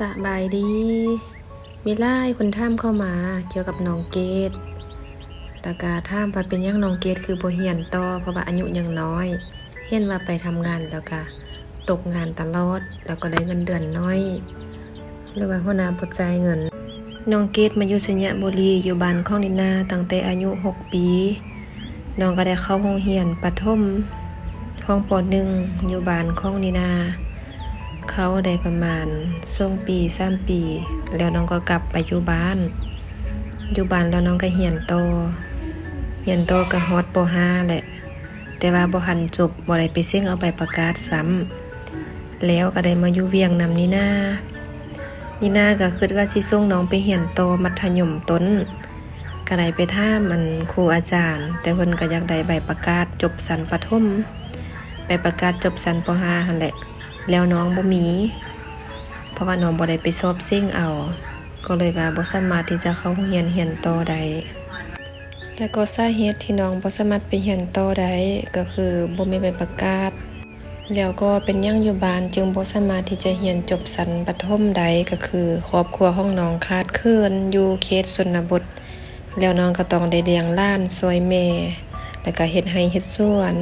ສະບາຍດີ. ມີຫຼາຍຄົນຖາມເຂົ້າມາກ່ຽວກັບນ້ອງເກດ ແລ້ວກະຖາມວ່າເປັນຫຍັງນ້ອງເກດຄືບໍ່ຮຽນຕໍ່ ເພາະວ່າອາຍຸຍັງນ້ອຍ, ເຫັນວ່າໄປທຳງານແລ້ວກະຕົກງານຕະຫຼອດ ແລ້ວກໍໄດ້ເງິນເດືອນໜ້ອຍ ຫຼືວ່າຫົວໜ້າບໍ່ຈ່າຍເງິນ. ນ້ອງເກດມາຢູ່ໄຊຍະບູລີ ຢູ່ບ້ານຂອງນີນາ ຕັ້ງແຕ່ອາຍຸຫົກປີ. ນ້ອງກໍໄດ້ເຂົ້າໂຮງຮຽນປະຖົມ ຫ້ອງ ປໍໜຶ່ງ ຢູ່ບ້ານຂອງນີນາ ເຂົ້າໄດ້ປະມານສອງປີ ສາມປີ ແລ້ວນ້ອງກໍກັບໄປຢູ່ບ້ານ. ຢູ່ບ້ານແລ້ວນ້ອງກໍຮຽນຕໍ່ ຮຽນຕໍ່ກໍຮອດ ປໍຫ້າ ແຫຼະ ແຕ່ວ່າບໍ່ທັນຈົບ, ບໍ່ໄດ້ໄປເສັງເອົາໃບປະກາດຊ້ຳ. ແລ້ວກໍໄດ້ມາຢູ່ວຽງນຳນີນາ. ນີນາກໍຄິດວ່າຊິສົ່ງນ້ອງໄປຮຽນຕໍ່ມັດທະຍົມຕົ້ນ, ກໍໄດ້ໄປຖາມອັນຄູອາຈານ, ແຕ່ເພິ່ນກໍຢາກໄດ້ໃບປະກາດຈົບຊັ້ນປະຖົມ, ໃບປະກາດຈົບຊັ້ນ ປໍຫ້າ ຫັ້ນແຫຼະ. ແລ້ວນ້ອງບໍ່ມີ, ເພາະວ່ານ້ອງບໍ່ໄດ້ໄປສອບເສັງເອົາ, ກໍເລີຍວ່າບໍ່ສາມາດທີ່ຈະເຂົ້າໂຮງຮຽນຮຽນຕໍ່ໄດ້. ແລ້ວກໍສາເຫດທີ່ນ້ອງບໍ່ສາມາດໄປຮຽນຕໍ່ໄດ້ ກໍຄືບໍ່ມີໃບປະກາດ. ແລ້ວກໍເປັນຫຍັງຢູ່ບ້ານຈຶ່ງບໍ່ສາມາດທີ່ຈະຮຽນຈົບຊັ້ນປະຖົມໄດ້ ກໍຄືຄອບຄົວຂອງນ້ອງຂາດເຂີນຢູ່ເຂດຊົນນະບົດ, ແລ້ວນ້ອງກໍຕ້ອງໄດ້ລ້ຽງຫຼານຊ່ອຍແມ່ ແລ້ວກໍເຮັດໄຮ່ເຮັດສວນ.